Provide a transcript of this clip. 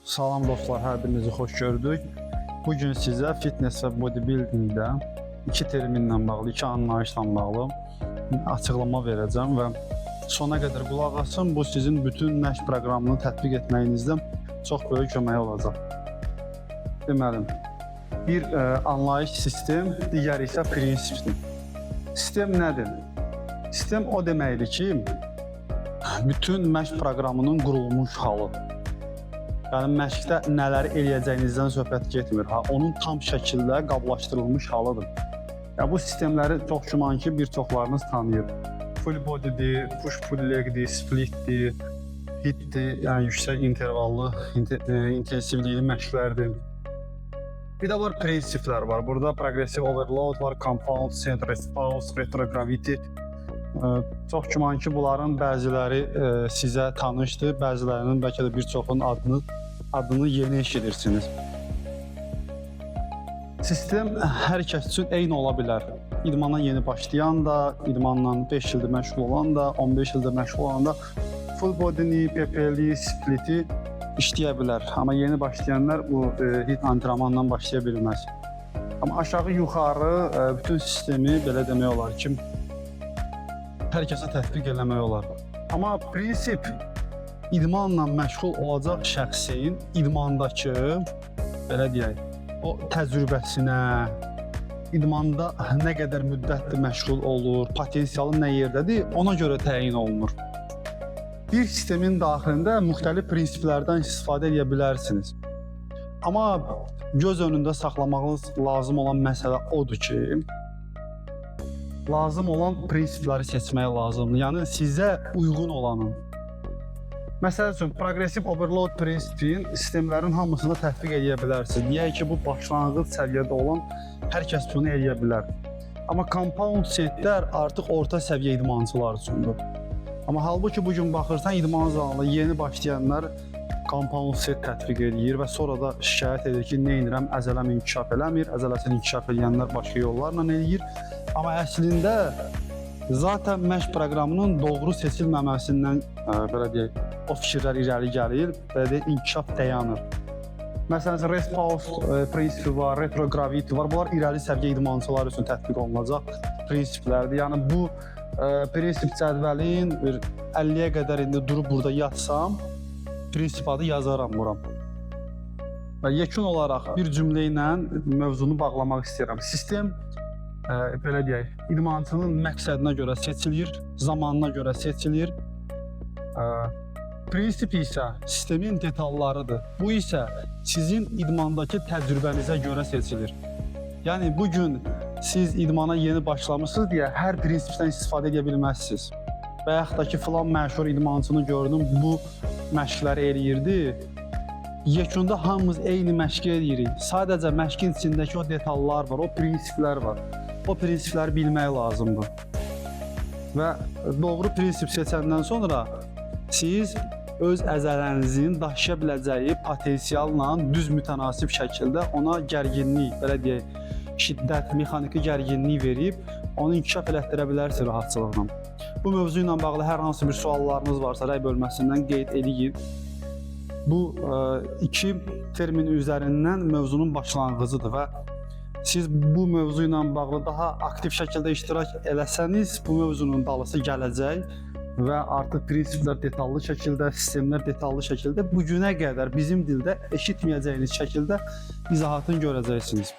Salam dostlar, hər birinizi xoş gördük. Bu gün sizə fitness və bodybuildingdə iki terminlə bağlı, iki anlayışla bağlı açıqlama verəcəm və sona qədər qulaq asın. Bu sizin bütün məşq proqramını tətbiq etməyinizdə çox böyük köməyi olacaq. Deməli, bir anlayış sistem, digəri isə prinsipdir. Sistem nədir? Sistem o deməkdir ki, bütün məşq proqramının qurulmuş halı. Yəni məşqdə nələri eləyəcəyinizdən söhbət getmir. Ha, onun tam şəkildə qablaşdırılmış halıdır. Ya bu sistemləri çox güman ki, bir çoxlarınız tanıyır. Full body'dir, push pull leg'dir, split'dir, HIIT'dir, yəni yüksək intervallı, intensivlikli məşqlərdir. Bir də var prinsiplər var. Burada progressive overload var, compound set, rest pause, retrogravity. Çox güman ki, bunların bəziləri sizə tanışdır, bəzilərinin bəlkə də bir çoxunun adını yeni eşidirsiniz. Sistem hər kəs üçün eyni ola bilər. İdmana yeni başlayan da, idmanla 5 ildir məşğul olan da, 15 ildir məşğul olan da full body-ni, PPL-i, spliti işləyə bilər. Amma yeni başlayanlar bu HIIT antrenmanla başlaya bilməz. Amma aşağı yuxarı bütün sistemi belə demək olar ki, hər kəsə tətbiq eləmək olar. Amma prinsip idmanla məşğul olacaq şəxsin idmandakı, belə deyək, o təcrübəsinə, idmanda nə qədər müddətdir məşğul olur, potensialı nə yerdədir, ona görə təyin olunur. Bir sistemin daxilində müxtəlif prinsiplərdən istifadə edə bilərsiniz. Amma göz önündə saxlamağınız lazım olan məsələ odur ki, lazım olan prinsipləri seçmək lazımdır. Yəni sizə uyğun olanı. Məsəl üçün progressive overload prinsipini sistemlərin hamısında tətbiq edə bilərsiniz. Deyək ki, bu başlanğıc səviyyədə olan hər kəs bunu eləyə bilər. Amma compound setlər artıq orta səviyyə idmançılar üçündür. Amma halbuki bu gün baxırsan, idman zalında yeni başlayanlar compound set tətbiq eləyir və sonra da şikayət edir ki, nə edirəm, əzələm inkişaf eləmir, əzələsini inkişaf eləyənlər başqa yollarla eləyir. Amma əslində zaten məşq proqramının doğru seçilməməsindən belə deyək, o fikirlər irəli gəlir, belə deyək, inkişaf dayanır. Məsələn, rest pause prinsipi var, retrogravity var. Bunlar irəli səviyyə idmançılar üçün tətbiq olunacaq prinsiplərdir. Yəni bu prinsip cədvəlin bir 50-yə qədər indi durub burada yatsam, prinsip adı yazaram bura. Və yekun olaraq bir cümlə ilə mövzunu bağlamaq istəyirəm. Sistem belə deyək, idmançının məqsədinə görə seçilir, zamanına görə seçilir. Prinsip isə sistemin detallarıdır. Bu isə sizin idmandakı təcrübənizə görə seçilir. Yəni bu gün siz idmana yeni başlamısınız deyə hər prinsipdən istifadə edə bilməzsiniz. Və yaxud da ki, filan məşhur idmançını gördüm, bu məşqləri eləyirdi. Yekunda hamımız eyni məşqi eləyirik. Sadəcə məşqin içindəki o detallar var, o prinsiplər var. O prinsipləri bilmək lazımdır. Və doğru prinsip seçəndən sonra siz öz əzələnizin daşıya biləcəyi potensialla düz mütənasib şəkildə ona gərginlik, belə deyək, şiddət, mexaniki gərginlik verib onu inkişaf elətdirə bilərsiniz rahatçılıqla. Bu mövzu ilə bağlı hər hansı bir suallarınız varsa, rəy bölməsindən qeyd eləyin. Bu iki termin üzərindən mövzunun başlanğıcıdır və siz bu mövzu ilə bağlı daha aktiv şəkildə iştirak eləsəniz, bu mövzunun dalısı gələcək və artıq prinsiplər detallı şəkildə, sistemlər detallı şəkildə bu günə qədər bizim dildə eşitməyəcəyiniz şəkildə izahatını görəcəksiniz.